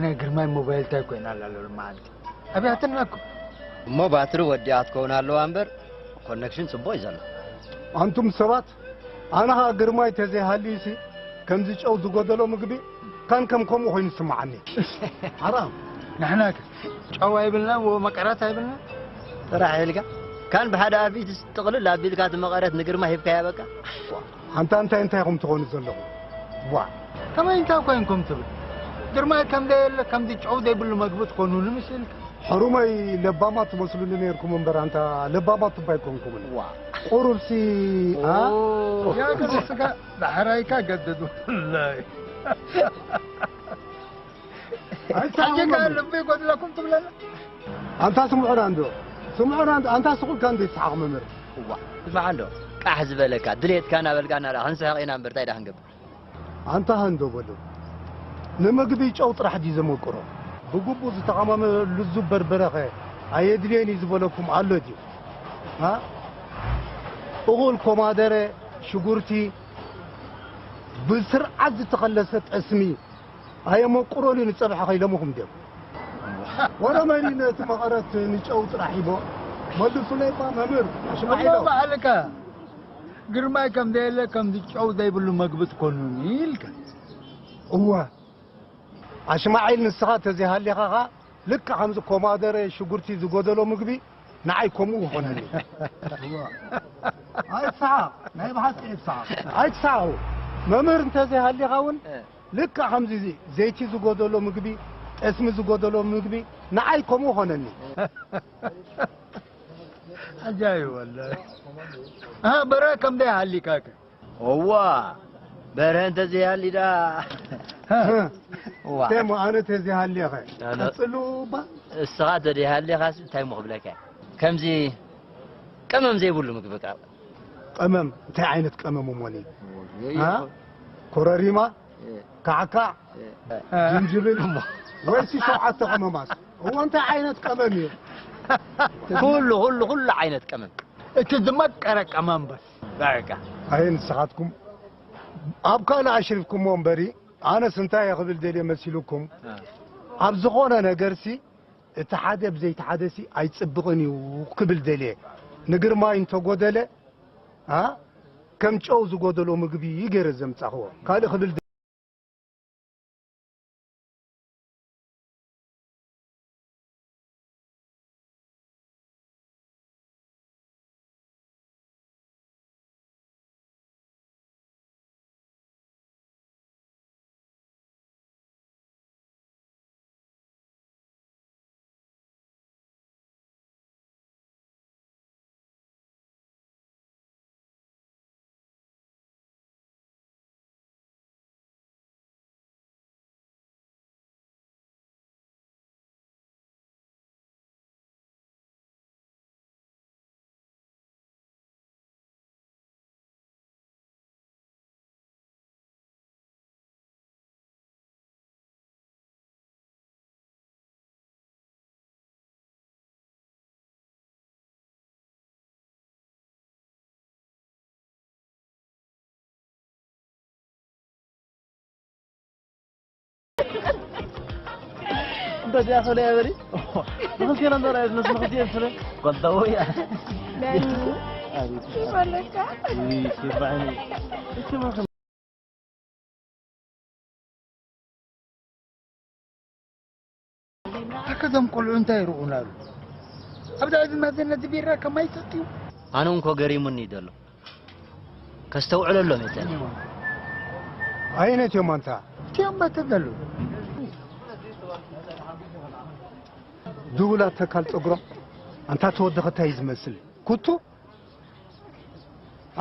ናይ ግርማይ ሞባይል እንታይ ኮይና ኣላ ሎማዓንቲ? ኣብያትና እኮ። እሞ ባትሪ ወዲኣ ትከውን ኣለዋ እምበር ኮነክሽን ጽቡቕ እዩ ዘሎ። ኣንቱም ሰባት፣ ኣነ ኸኣ ግርማይ ተዘይሃልዩሲ ከምዚ ጨው ዝጎደሎ ምግቢ ካን ከም ከምኡ ኮይኑ ይስምዓኒ። ሓራም። ንሕና ከ ጨው ኣይብልና፣ ወ መቀረት ኣይብልና። ጥራሕ ኢልካ ካን ብሓደ ኣፊት ጥቕልል ኣቢልካ እቲ መቐረት ንግርማ ሂብካያ በቃ። ኣንታ እንታይ እንታይ ኢኹም ትኾኑ ዘለኹም? ዋ። ከመይ እንታይ ኮይንኩም ትብል? ግርማይ ከም ዘየለ ከምዚ ጨው ዘይብሉ መግቢ ትኾኑኒ ምስ ኢልካ። ሕሩመይ ለባማት ትመስሉኒ ነይርኩም እምበር ኣንታ ለባማት እባ ኣይኮንኩምን። ዋ። ቁሩብሲ ኣ? ያ ገለ ስጋ ዳሕራይካ ገደዱ። ወላሂ። ሕጂ ከ ልቢ ይጎድለኩም ትብለና? ኣንታ ስምዑና እንዶ ስምዑና እንዶ ኣንታ ስቕ ኢልካ እንዶ ይስሓቕ መምህር። እዋ ስማዕ እንዶ ቃሕ ዝበለካ ድሌትካ እናበልካ እናዳ ክንስሕቕ ኢና እምበር እንታይ ዳ ክንገብር። ኣንታ ሃንዶ በሎ ንምግቢ ጨው ጥራሕ ድዩ ዘመቅሮ? ብግቡእ ዝተቐመመ ልዙብ በርበረኸ ኣየድልየን እዩ ዝበለኩም ኣሎ ድዩ? እ? እኹል ኮማደረ፣ ሽጉርቲ፣ ብስርዓት ዝተኸለሰ ጠስሚ ኣየመቁሮን እዩ ንፀብሒ ከይለምኹም ድዮም? ወረ መን እዩ ነቲ መቐረት ንጨው ጥራሕ ሂቦ? መልሱለይ እባ መምህር ኣሽማዒሎ። እሞ ባዕልካ ግርማይ ከም ዘየለ ከምዚ ጨው ዘይብሉ መግቢ ትኮኑኒ ኢልካ። እወ ኣሽማዒል ንስኻ ተዘይሃሊኻ ኸዓ ልክዕ ከምዚ ኮማደረ ሽጉርቲ ዝጎደሎ ምግቢ ንዓይ ከምኡ ይኾነኒ። ኣይትስሓቕ፣ ናይ ብሓቂ ኣይትስሓቕ። ኣይትስሓቑ። መምህር እንተዘይሃሊኻ እውን ልክዕ ከምዚ ዘይቲ ዝጎደሎ ምግቢ፣ ጠስሚ ዝጎደሎ ምግቢ ንዓይ ከምኡ ኾነኒ። ዓጃይብ ወላሂ። ኣሃ በረ ከም ደይ ሃሊካከ? እዋ በረ እንተዘይሃሊ ዳ እዋ ቴሞ ኣነ ተዘይሃሊኸ ቀጽሉ እባ። እስኻ ተዘይሃሊኻስ እንታይ እሞ ክብለካ እየ? ከምዚ ቀመም ዘይብሉ ምግቢ ቃ ቀመም እንታይ ዓይነት ቀመም እሞኒ? ኮረሪማ፣ ካዕካዕ፣ ጅንጅብል ወይሲ ሸውዓተ ቀመማት? እዎ እንታይ ዓይነት ቀመም እዩ? ኩሉ ኩሉ ኩሉ ዓይነት ቀመም። እቲ ዝመቀረ ቀመም በስ። በቃ። ኣይ ንስኻትኩም ኣብ ካልእ ኣሽሪፍኩሞ እምበሪ ኣነስ እንታይ እየ ክብል ደልየ መሲሉኩም? ኣብ ዝኾነ ነገርሲ እቲ ሓደ ብዘይቲ ሓደሲ ኣይጽብቕን እዩ ክብል ደልየ። ንግርማይ እንተጎደለ ኣ ከም ጨው ዝጎደሎ ምግቢ እዩ ገይረ ዘምጻኽዎ። ካልእ ክብል እንተ እዚኣ ሶልያ በሊ ንኽልቴና እንዶ ረኣየት ነስ ንኽልቴ ስለ ጓልታዎ እያ ይበለካ ይባዕኒ እቺ ማክን ኣከ እዞም ቆልዑ እንታይ ይርኡና ኣሉ ኣብዛ ዕድመ ነቲ ቢራ ከማይ ይሰትዩ ኣነ እንኮ ገሪሙኒ እዩ ዘሎ ከስተውዕለሎ መጸኒ ኣይነት እዮም ኣንታ እቲኦም በተ ዘሉ ድውላት ተካል ጸጉሮም ኣንታ ተወደኸ እንታይ እዩ ዝመስል ኩቱ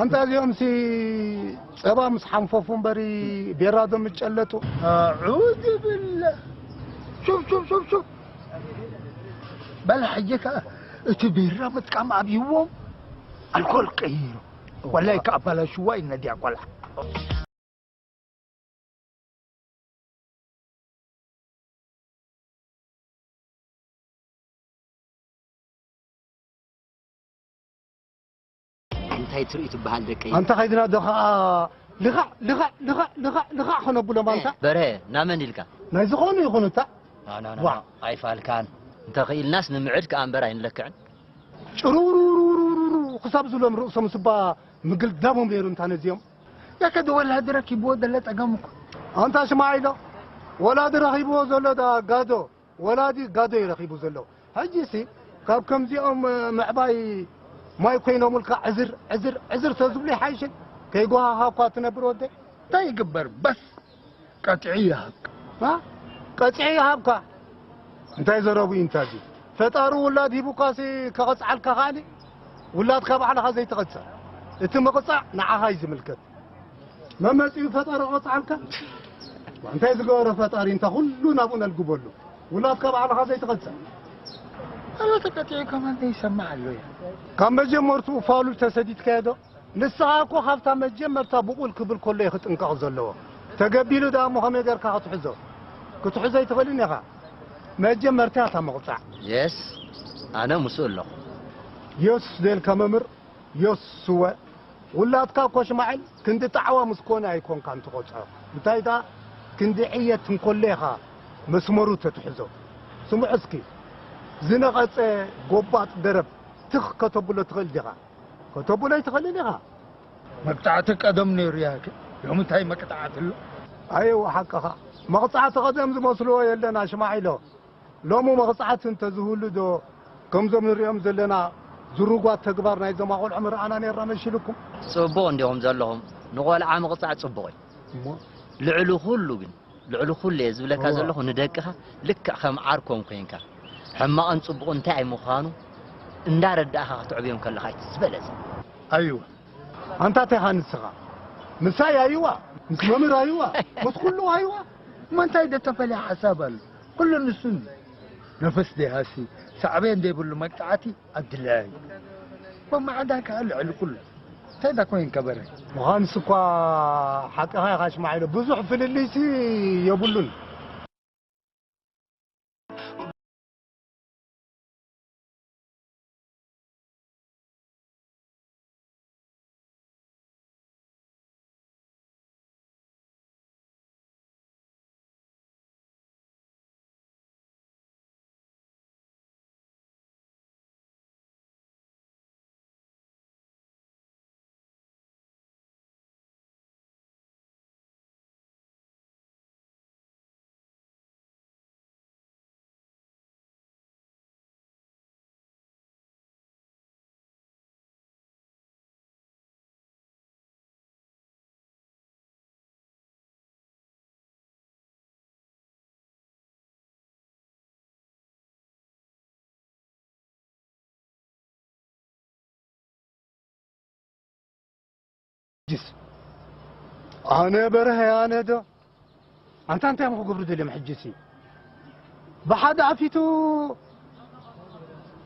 ኣንታ እዚኦም ሲ ጸባ ምስ ሓንፈፉ እምበሪ ቤራ ዶ ምጨለጡ ኣዑዝ ብላ ሹፍ ሹፍ ሹፍ ሹፍ በል ሕጂ ከኣ እቲ ቤራ ምጥቃም ኣብይዎም ኣልኮል ቀይሩ ወላይ ከኣባላሽዋ እዩ ነዲያ ቆልዓ እንታይ ትርኢ ትበሃል ደቀይ ኣንታ ከይድና ዶ ከዓ ልኻዕ ልኻዕ ልኻዕ ልኻዕ ልኻዕ ኸነብሎም ኣንታ። በርሀ ናመን ኢልካ? ናይ ዝኾነ ይኹን እታ ኣይፋልካን። እንተኽኢልናስ ንምዕድ ከኣ እምበር ኣይንለክዕን። ጭሩሩሩሩሩሩ ክሳብ ዝሎም ርእሶም ስባ ምግልዳሞም ነይሩ እንታ ነዚኦም። ያከ ወላዲ ረኪብዎ ዘሎ ጸገም እኮ። ኣንታ ሽማዒሎ፣ ወላዲ ረኺብዎ ዘሎ ዳ ጋዶ፣ ወላዲ ጋዶ እዩ ረኺቡ ዘሎ። ሕጂሲ ካብ ከምዚኦም ምዕባይ ማይ ኮይኖምልካ ዕዝር ዕዝር ዕዝር ተዝብሉ ይሓይሽን። ከይጓሃሃኳ ትነብር ወደይ። እንታይ ይግበር በስ ቀጥዒ ይሃብካ። ማ ቀጽዒ ይሃብካ። እንታይ ዘረቡ እዩ እንታዚ? ፈጣሪ ውላድ ሂቡካሲ ከቐጽዓልካ ከኣኒ ውላድካ ባዕልኻ ዘይትቐጽዕ። እቲ ምቕጻዕ ንዓኻ እዩ ዝምልከት። መመጺኡ ፈጣሪ ቀጽዓልካ? እንታይ ዝገበረ ፈጣሪ እንታ ኩሉ ናብኡ ነልግበሉ? ውላድካ ባዕልኻ ዘይትቐጽዕ። ኣሎ ተቀጢዑ ከማን ዘይሰማዕ ኣሎ እያ። ካብ መጀመርትኡ ፋሉል ተሰዲድካዮ ዶ? ንስኻ እኮ ካብታ መጀመርታ ብቑል ክብል ከሎ እዩ ክጥንቀቕ ዘለዎ። ተገቢሉ ደኣ እሞ ከመይ ጌርካ ክትሕዞ? ክትሕዞ ኣይትኽእልን ኢኻ። መጀመርታ እታ ምቕጻዕ። የስ ኣነ ምስኡ ኣለኹ። የስ ዘልካ መምህር የስወ ውላድካ እኮ ሽማዕን ክንዲ ጣዕዋ ምስ ኮነ ኣይኮንካን ትቖጽዖ። እንታይ ደኣ ክንዲ ዕየት እንኮሎ ኢኻ መስመሩ ተትሕዞ። ስምዑ እስኪ ዝነቐጸ ጎባጥ ደረብ ትኽ ከተብሎ ትኽእል ዲኻ? ከተብሎ ኣይትኽእልን ኢኻ። መቅጻዕቲ ቀደም ነይሩ ያክ ሎም እንታይ መቅጻዕቲ ኣሎ? ኣየው ሓቅኻ መቕጻዕቲ ቀደም ዝመስልዎ የለን ኣሽማዒሎ። ሎሚ መቕጻዕቲ እንተዝህሉ ዶ ከምዞም ንሪኦም ዘለና ዝሩጓት ተግባር ናይዞም ኣቖልዑ ምረኣና ነይርና መሲልኩም? ጽቡቕ እንዲኹም ዘለኹም ንቖልዓ ምቕጻዕ ጽቡቕ እዩ። እሞ ልዕሊ ኩሉ ግን ልዕሊ ኩሉ እየ ዝብለካ ዘለኹ ንደቅኻ ልክዕ ከም ዓርኮም ኮይንካ ሕማቕን ጽቡቕን እንታይ ኣይምዃኑ እንዳረዳእኻ ክትዕብዮም ከለኻ እቲ ዝበለጸ። ኣይወ ኣንታ እንታይ ኢኻ ንስኻ? ምሳይ ኣይዋ፣ ምስ መምህር ኣይዋ፣ ምስ ኩሉ ኣይዋ። እሞ እንታይ ዶ ተፈልየ ሓሳብ ኣሎ? ኩሉ ንሱ እንዲ ነፈስ ደይሃሲ ሳዕቤን ዘይብሉ መቅጻዕቲ ኣድላይ እዩ። መማዕዳ ከኣ ልዕሊ ኩሉ እንታይ ዳ ኮይን ከበረ? ምዃንስ እኳ ሓቅኻ ኢኻ ሽማዒሎ፣ ብዙሕ ፍልልይሲ የብሉን። ሕጅስ ኣነ በርሀ ኣነ ዶ ኣንታ እንታይ እዮም ክገብሩ ደልዮም ሕጅሲ ብሓደ ኣፊቱ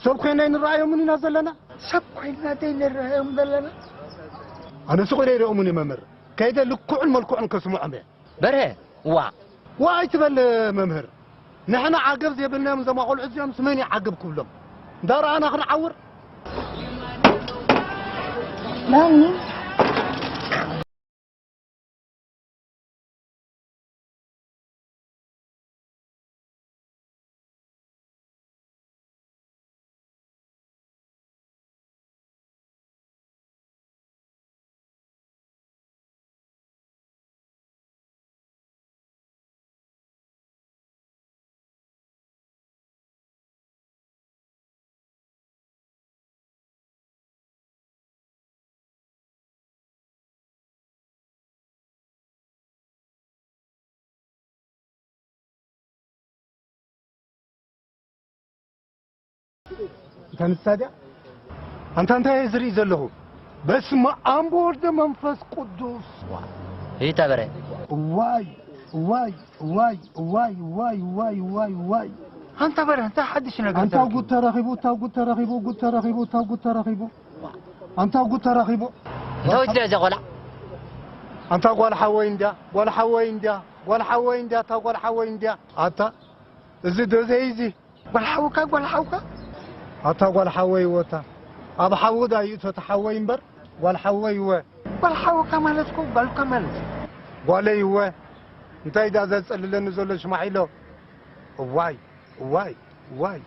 ሰብ ኮይና ንረኣዮምን ኢና ዘለና ሰብ ኮይና ደይ ንረኣዮም ዘለና ኣነ ስቕ ኢለ ይረኦምን እየ መምህር ከይደ ልክዑን መልክዑን ከስምዖም እየ በርሀ ዋ ዋ ኣይትበል መምህር ንሕና ዓገብ ዘይብልናዮም እዞም ኣቆልዑ እዚኦም ስመን እዩ ዓገብ ክብሎም እንዳረኣና ክንዓውር ዳኒ እታ ንሳ ድያ ኣንታ እንታይ እየ ዝርኢ ዘለኹ በስመ ኣብ ወወልድ መንፈስ ቅዱስ ይተበረ ዋይ ዋይ ዋይ ዋይ ዋይ ዋይ ዋይ ዋይ ኣንታ በረ እንታይ ሓድሽ ነገር ኣንታ ጉድ ተረኺቡ እታ ጉድ ተረኺቡ ጉድ ተረኺቡ እታ ጉድ ተረኺቡ ኣንታ ጉድ ተረኺቡ እንታይ ወስደ እዚኣ ቆልዓ ኣንታ ጓል ሓወይ እንድያ ጓል ሓወይ እንድያ ጓል ሓወይ እንድያ እታ ጓል ሓወይ እንድያ ኣታ እዚ ደዘይ እዚ ጓል ሓውካ ጓል ሓውካ ኣታ ጓል ሓወይ ወታ ኣብ ሓዊ ዳይእቶ ተሓወይ እምበር ጓል ሓወይ ወ ጓል ሓወካ ማለት እኮ ጓልካ ማለት እዩ። ጓለይ እወ፣ እንታይ ዳ ዘጸልለኒ ዘሎ ሽማዒሎ? እዋይ፣ እዋይ፣ እዋይ።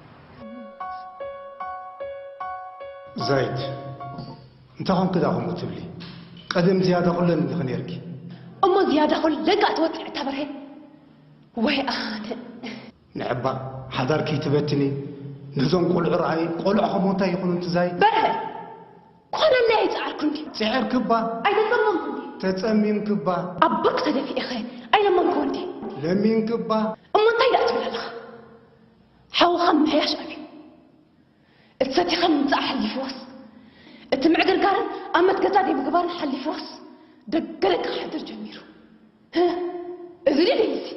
ዛይድ፣ እንታይ ኾንክ ዳ ከምኡ ትብሊ? ቀደም ዝያዳ ኩለን እንዲኺ ነይርኪ። እሞ ዝያዳ ኩለን ከኣ ትወጽዕ እታ በርሄ? ወይ ኣነ። ንዕባ ሓዳርኪ ትበትኒ፣ ነዞም ቆልዑ ረኣይ፣ ቆልዑ ከምኡ እንታይ ይኹኑ ትዛይ? በርሀ፣ ኮነለይ ኣይጸዓርኩ እንዲ። ጽዕርኪ እባ። ኣይተጸመምኩ እንዲ። ተጸሚምኪ እባ። ኣብ ብርኩ ተደፊእኸ ኣይለመንኩ እንዲ። ለሚንኪ እባ። እሞ እንታይ ደኣ ትብል ኣለኻ? ሓውኻ ምሕያሽ ኣብዩ። እቲ ሰቲኻ ምምጻእ ሓሊፍዎስ፣ እቲ ምዕግርጋርን ኣብ መትገዛ ደይ ምግባርን ሓሊፍዎስ፣ ደገ ደገ ክሕድር ጀሚሩ። ህህ፣ እዚ ድዩ ደይሲ?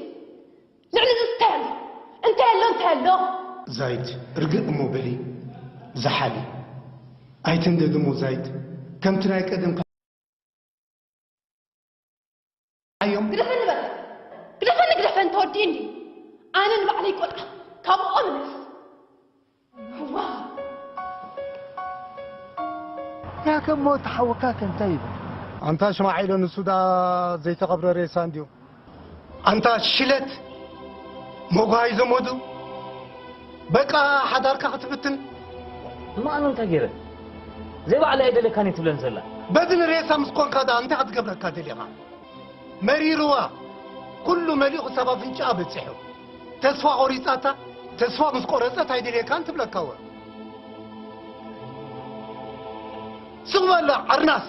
ልዕሊ እዚ እንታይ ኣሎ? እንታይ ኣሎ? እንታይ ኣሎ? ዛይድ፣ ርግእ እሞ በሊ፣ ዝሓሊ። ኣይትንደዲ እሞ ዛይድ፣ ከምቲ ናይ ቀደም እዮም። ግደፈኒ በቃ። ግደፈኒ፣ ግደፈኒ፣ ተወዲእኒ። ኣነ ንባዕለይ ቆልዓ፣ ካብኦም ንስ። ዋ። ያከ እሞ እቲ ሓወካ ከ እንታይ ይብል? ኣንታ ሽማዒሎ፣ ንሱ ዳ ዘይተቐብረ ሬሳ እንድዩ። ኣንታ ሽለት፣ መጓይ ዘመዱ፣ በቃ ሓዳርካ ክትብትን። እሞ ኣነ እንታይ ገይረ? ዘይባዕላ ኣይደለካን እየ ትብለን ዘላ። በድን ሬሳ ምስ ኮንካ ዳ እንታይ ክትገብረካ ደሊኻ? መሪርዋ፣ ኩሉ መሊኡ ክሳብ ኣፍንጫኣ በጺሑ። ተስፋ ቆሪጻታ፣ ተስፋ ምስ ቆረጸት ኣይደልየካን ትብለካ እወ። ስቕ በል ዓርናስ፣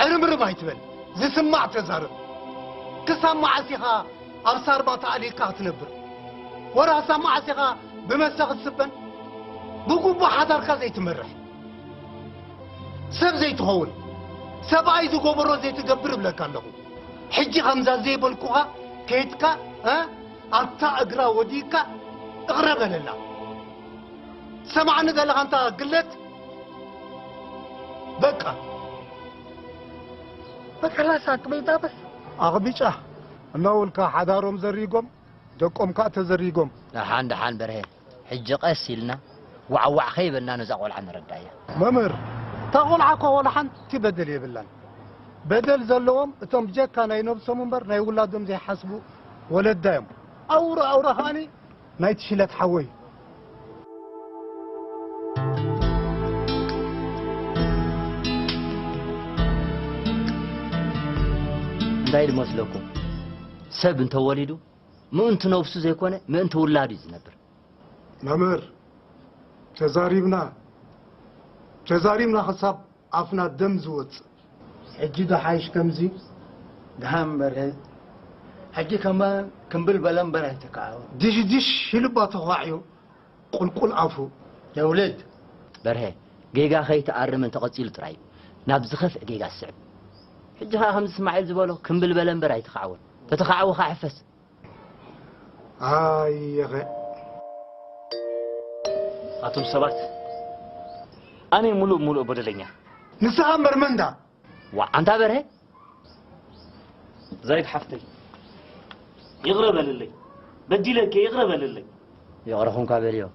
ዕርምርም ኣይትበል፣ ዝስማዕ ተዛረብ። ክሳብ መዓስ ኢኻ ኣብ ሳርባ ተኣሊልካ ክትነብር? ወላ ክሳብ መዓስ ኢኻ ብመሰ ክትስበን? ብግቡእ ሓዳርካ ዘይትመርሕ? ሰብ ዘይትኸውን፣ ሰብኣይ ዝገበሮ ዘይትገብር እብለካ ኣለኹ። ሕጂ ከምዛ ዘይበልኩኻ ከይድካ፣ እ፣ ኣብታ እግራ ወዲእካ እቕረ በለላ። ሰማዕኒ ዘለኻ እንታ ግለት፣ በቃ። በቃ ላስ ኣቅቢጣ በስ። ኣቕቢጫ እናወልካ ሓዳሮም ዘሪጎም፣ ደቆም ከኣ ተዘሪጎም። ደሓን፣ ደሓን በርሄ፣ ሕጂ ቀስ ኢልና ዋዕዋዕ ከይበልና ነዛ ቆልዓ ንረዳእያ። መምህር፣ እታ ቆልዓ እኮ ዋላ ሓንቲ በደል የብላን። በደል ዘለዎም እቶም ብጀካ ናይ ነብሶም እምበር ናይ ውላዶም ዘይሓስቡ ወለዳ እዮም። ኣውራ ኣውራ ከኣኒ ናይቲ ሽለት ሓወይ። እንታይ ድመስለኩም? ሰብ እንተወሊዱ ምእንቲ ነብሱ ዘይኮነ ምእንቲ ውላዱ እዩ ዝነብር። መምህር፣ ተዛሪብና፣ ተዛሪብና ክሳብ ኣፍና ደም ዝወጽእ። ሕጂ ዶ ሓይሽ ከምዚ? ደሓን በርሀ፣ ሕጂ ከማን ክምብል በለ እምበር ኣይተካኣወ። ድሽድሽ ሽልባ ተዃዕዮ ቁልቁል ኣፉ። የውልድ። በርሀ፣ ጌጋ ከይትኣርም እንተቐጺሉ ጥራይ እዩ ናብ ዝኸፍእ ጌጋ ዝስዕብ። ሕጂ ኸኣ ከምዚ እስማዒል ዝበሎ ክምብል በለ እምበር ኣይተኻዕወን። ተተኻዕወ ኸኣ ሕፈስ። ኣየኸ። ኣቱም ሰባት፣ ኣነ ሙሉእ ሙሉእ በደለኛ። ንስኻ እምበር መን ዳ? ዋ፣ ኣንታ በርሀ። ዛይድ ሓፍተይ፣ ይቕረ በልለይ። በዲለኪ፣ ይቕረ በልለይ። ይቕረ ኹንካ በልዮ።